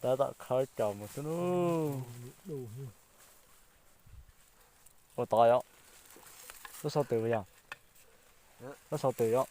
Tab tom khawb cov mus xwb nub. Ua tod yom. Lub sau twm yom. Lub sau twm yom.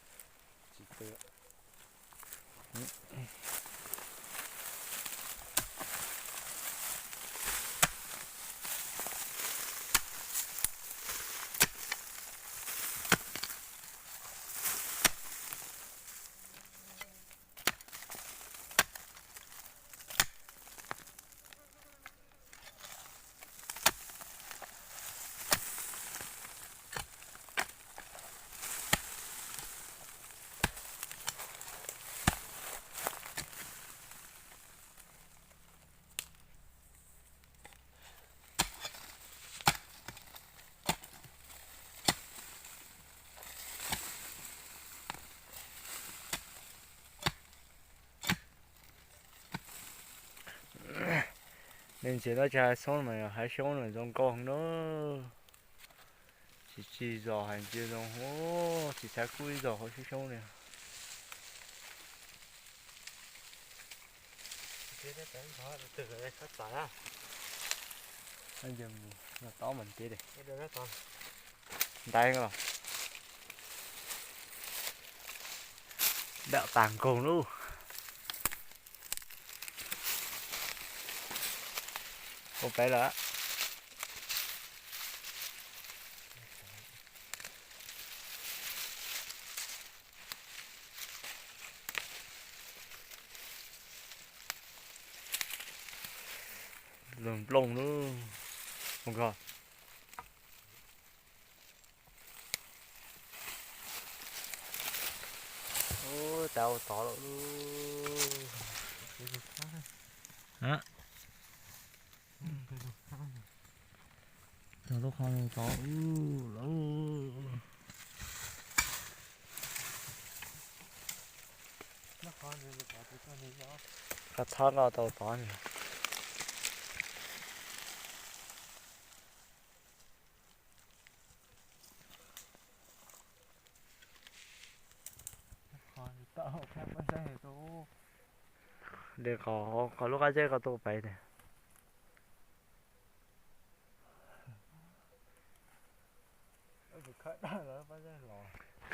Nws ntxiv no tsis hais xyoob mas hais xyoob no zoo nkauj heev na. Tsis tsis zos hais ntsia zoo, tsis txhais kuj ib zos hauv xyoob xyoob li. Tob mas ntiav, ntais los, dam tas nkaug lub. Ua pem lawm. Los nplooj lub, mus nkaus. Ub, tas ua tod lawm. Tag lub qhov no tod lawm. Koj thab koj tau tod. De qhov, qhov lub qab zeb koj tuaj pem tiag.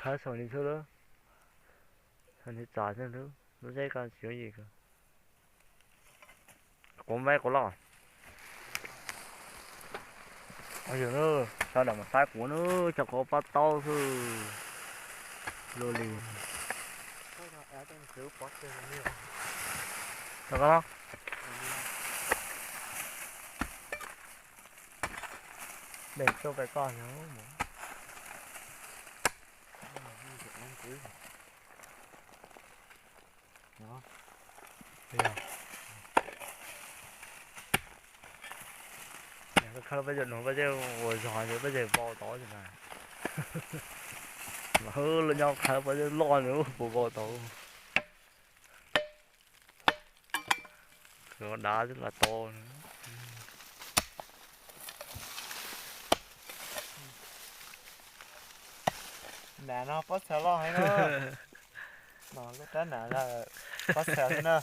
Khawb saum ni xwb lawm. Saum ni txav xwb lub, lub zeb koj tsis yooj yim. Quav maib quav loj. Yog na, sawv daws mas saib quav na, cov quav pab taub xwb. Luaj li. Dej tuaj pem koj yog. Koj khawb peb cov no peb ua zog peb ces vau tod mas. Mas lub nyob khawb peb loj nws puas vau tod. Dav xwb los tau. Nam no pob txha loj heev na. No lub rab nam pob txha xwb na.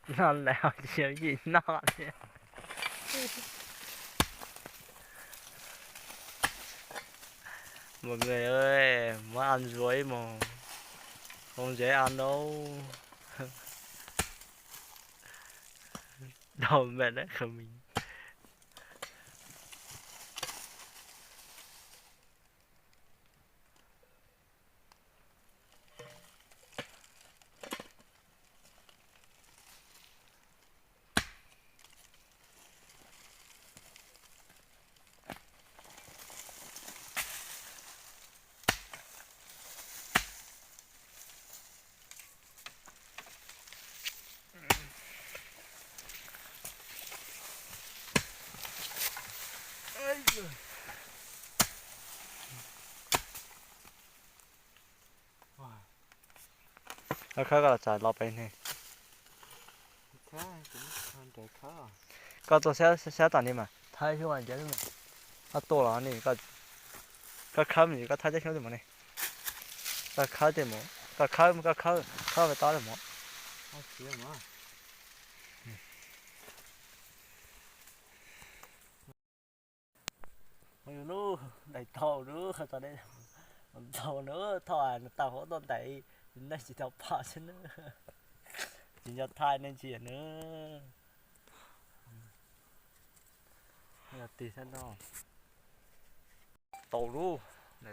Noj lawm tsis yooj yim noj li. Mọi người ơi, món ăn rồi ấy mà không dễ ăn đâu. Đầu mệt đấy, khờ mình. Khawb koj los txais los pem ne. Koj tuaj sab tom ni mas thawb xyoob ncav xwb mas. Koj tuaj los ni, koj khawb me ntsis koj thawb cov xyoob tej mus ne. Koj khawb tej mus. Koj khawb, koj khawb, khawb tau lawm mog. Ua yus nub, daim tau nub, tau nub, thoj nws tau hauv tuaj ntais, nej tsis tau pom xwb nub. Tsis nco thaij nej ntsia nub. Tig no. Tau lub,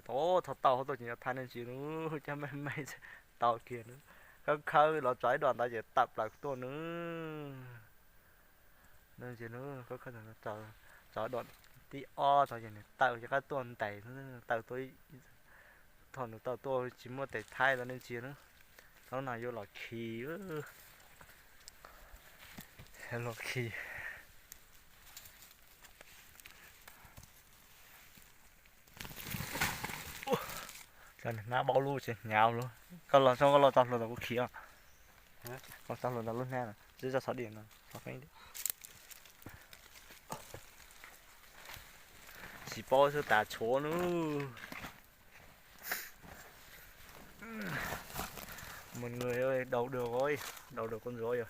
tau, thov tau hauv tuaj ces yog thaj nej ntsia lub cov me me tau kiag lub. Khawb khawb los tso ib duam ntawd ces tawm plaws tuaj nub. Nej ntsia lub khawb khawb, tso ib duam tib ob tso ces nws tawm ces qab tuaj ntais, tawm tuaj, thaum nws tawm tuaj tsis muaj tes thaij los nej ntsia lub. Thaum no yuav los khi, los khi. Cov hnab paub lub tsis hnyav lub. Koj los, koj los txog hluas ntawd kuv khi os. Los txog hluas ntawd lub hnab, tsis txog xov dim no, xov feeb. Tsis paub xwb tas tshuav nub. Một người ơi, đầu được rồi, đầu được con rồi rồi.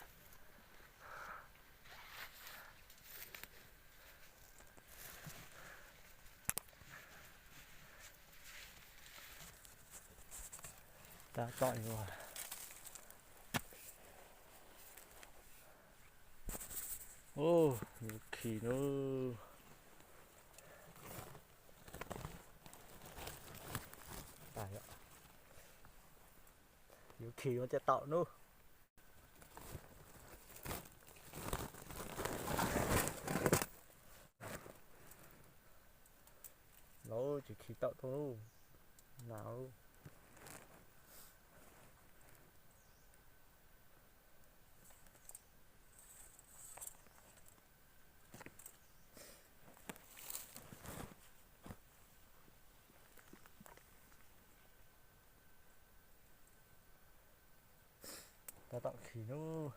Tab tom yuav, ua, yuav khi nub. Yuav khi ua caj taum nub. Lawv tsis khi tawm tuaj lub na. Tab tom khi nub.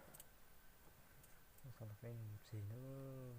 Xov feeb ntxig nub.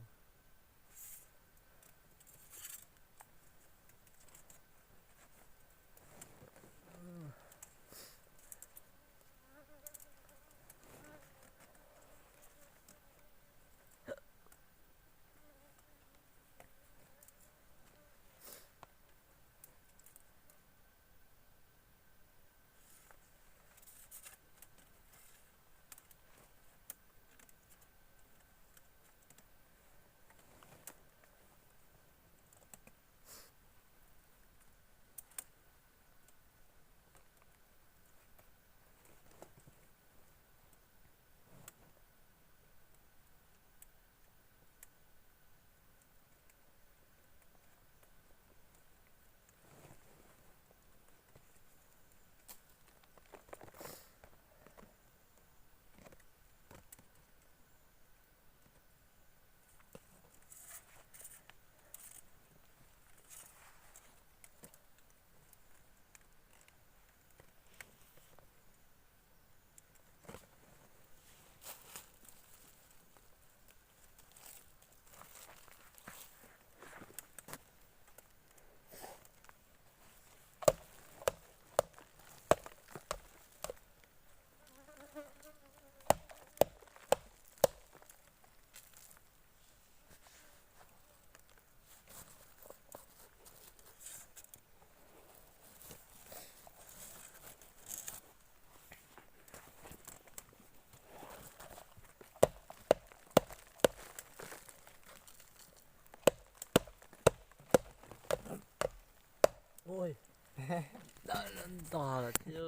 Ntog lawm thiab.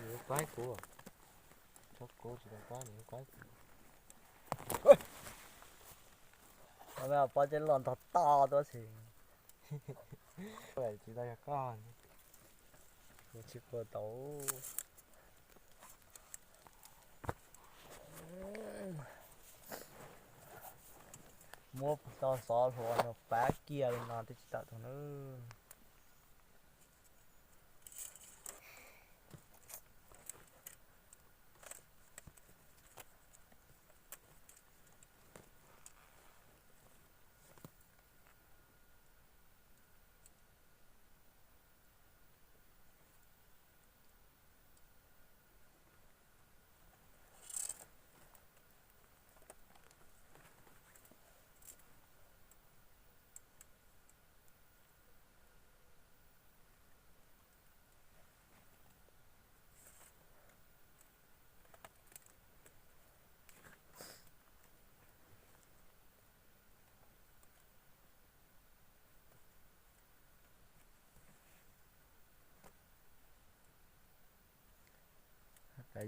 Lub qaib kuv, tsob kuv tsis tau qaib, nws lub qaib kuv. Pob zeb los ntog to tuaj xwb. Tsis tau yog koj, kuv tsis pom tau. Muab tau xov hluas no pab kiag li no twb tsis tawm tau na.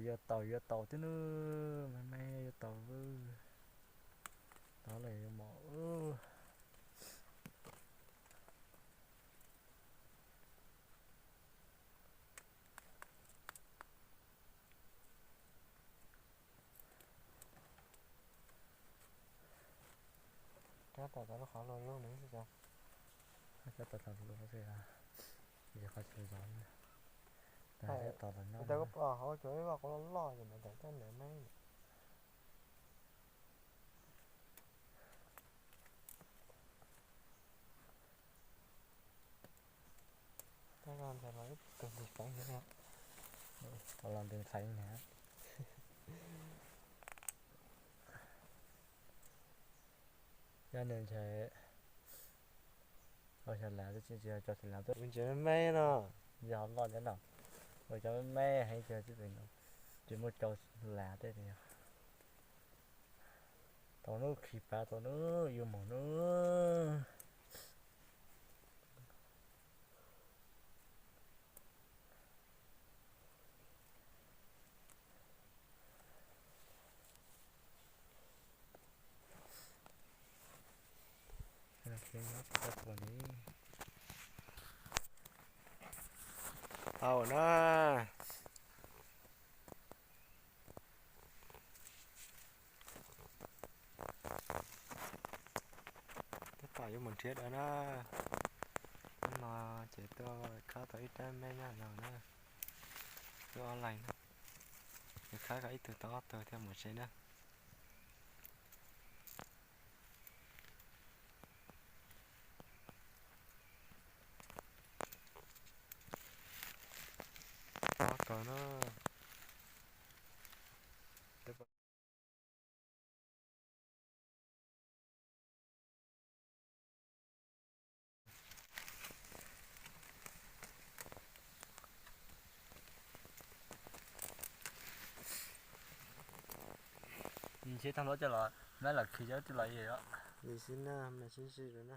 Yuav tau, yuav tau tib nub, me me yuav tau. Tau lawm yuav mus. Cov tom tom lub qhov luaj luaj nws xwb cov. Cov tom tom luaj xwb, yog qhov tsis zov. Tau tom nyob. Hauv cov ib vaj qhov loj loj ces ntawm cov niam me. Tus ntxhais los ib tug nti feev, los nti feev na. Yog nws ntshe ua xyov lav tsis tsis cov xyov lav tuaj ntses me me no, yog loj thiab no, ua cov me me heev ces tsis pem no, tsis muaj cov lav tej tias. Tau nub khi pab tau nub yuav mus nub. Tau na. Tab tom yuav mus nrhiav dawv na. Hnub no ces tuaj khawb tau ib rab me nyuam no na. Tuaj online na. Yuav khawb kom ib tug tau ob tug thiaj mus tsev na. Ob tug na. Ntshe tag luab coj los, mab los khi cov tij los. Li xwb na, mas sib ntsib na.